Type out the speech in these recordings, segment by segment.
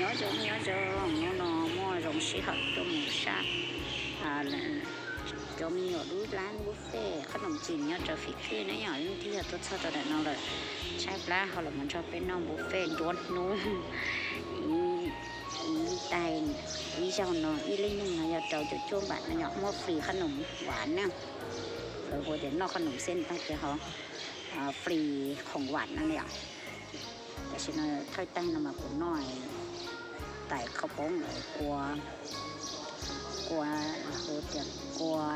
Nyob zoo, nyob zoo, hnub no muaj zoo sij hawm tuaj mus sab cov me nyuam lub lab buffet qhob noom cim nyob rau Fij Khwj na yom. Leej twg yog tuaj txog rau ntawm no lawm, tshaib plab ho los mus nrog peb noj buffet nruab hnub ib tais, ib zaug no ib leeg neeg no yog rau caum cuaj npam no yom, muaj free qhob noom vam na. Lawv hu tias noj qhob noom xeb tag ces ho free khoom vam no yom. Tam sim no thawj tag no mas kuv noj tais qhov poob kua, kua, hu tias kua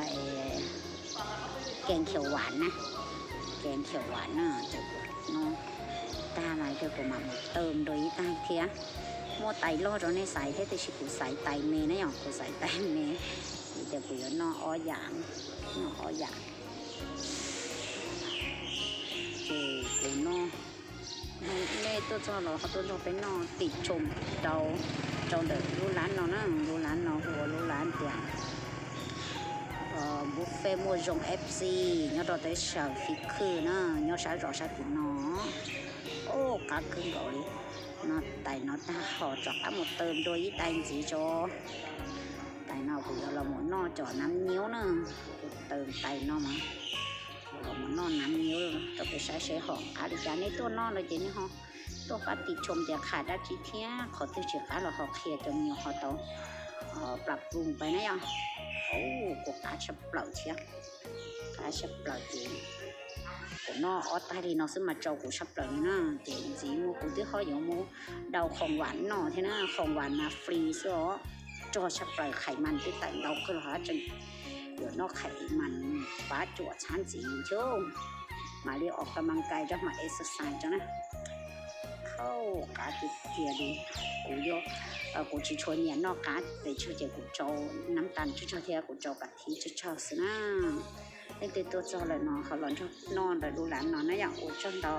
kees khiaum vam na, kees khiaum vam na. Ces kuv noj tag mas ces kuv mam mus tawm nrog ib tais thiab. Muaj tais loj rau nej xaiv thiab tiam sis kuv xaiv tais me na yom, kuv xaiv tais me. Ces kuv yuav noj ob yam, noj ob yam. Ces kuv noj, nej tuaj txog los ho tuaj nrog peb noj tim tshoo rau, rau ntawm lub lab no na. Lub lab no hu ua lub lab tias buffet muaj zoo F C nyob rau teb chaws Fij Khwj na, nyob sab zos sab tim no. Ub, qab kawg nkaus li. No tais no tag ho rov qab mus tawm nrog ib tais ntxiv tso. Tais no kuv yuav los mus noj cov nam nyiub na. Kuv tawm tais no mas kuv los mus noj nam nyiub rau peb saib seb ho qab li cas. Nej tuaj noj no ces nej ho tuaj pab tim tshoo tias qham dab tsi thiab qhov twg tsis qab los ho qhia cov me nyuam ho tau plam pum pais na yom. Ub, kuv qab tshaj plaws thiab, qab tshaj plaws ces kuv noj ob tais li no xwb mas tsau kuv tshaj plaws li na. Ces ntxiv mus kuv twb ho yuav mus dau khoom vam noj thiab na, khoom vam mas free xwb os. Rog tshaj plaws, khais mas twb tawm ntau kawg los ho tseem yuav noj khais mas pab cuam txhab ntxiv thiab. Mam li os ka mas kais rau mam exercise rau na. Khau qab tiag tiag li. Kuv, kuv tsis tshua nyiam noj qab pes tsawg ces kuv rau nab tas tsawg tsawg thiab kuv rau kas thib tsawg tsawg xwb na. Leej twg tuaj txog lawm no ho los nrog noj ntawm lub lav no na yom, ua tsaug ntau.